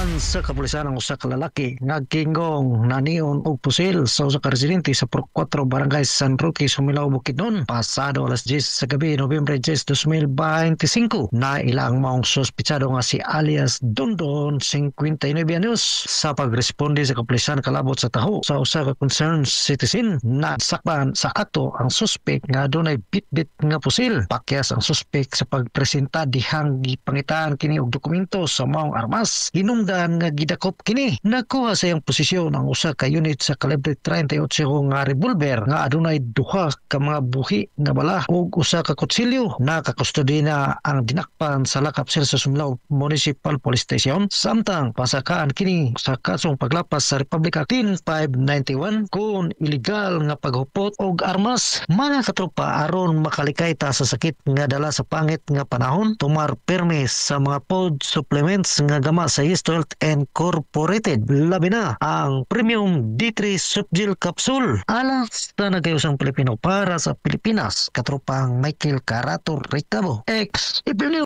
Gidakpan sa kapulisan ang usa ka lalaki nga ginggong nanion og pusil sa usa ka residente sa Purok 4, Barangay San Roque, Sumilao, Bukidnon. Pasado alas 10 sa gabi, Nobyembre 10, 2025, naila ang maong suspitsado nga si alias Dondon, 59 anyos. Sa pagresponde sa kapulisan kalabot sa taho sa usa ka concerned citizen, na sakpan sa akto ang suspect nga adunay bitbit nga pusil. Pakyas ang suspect sa pagpresenta dihang gipangitaan kini og dokumento sa maong armas. Hinungdan nga gidakop kini. Nakuha sa iyang posisyon ang usa ka unit sa kalibre 38 nga revolver nga adunay duha ka mga buhi nga bala ug usa ka kutsilyo. Nakakustodi na ang dinakpan sa Lakap Cell sa Sumilao Municipal Police Station samtang pasakaan kini sa kasong paglapas sa Republic Act 10591 kon illegal nga paghupot og armas. Mga katropa, aron makalikay ta sa sakit nga dala sa pangit nga panahon, tumar permi sa mga food supplements nga gama sa East Health Incorporated. Labi na ang Premium D3 Softgel Capsule. Alang sa nagkayusang Pilipino para sa Pilipinas, katropang Michael Carato Ricabo, ex News.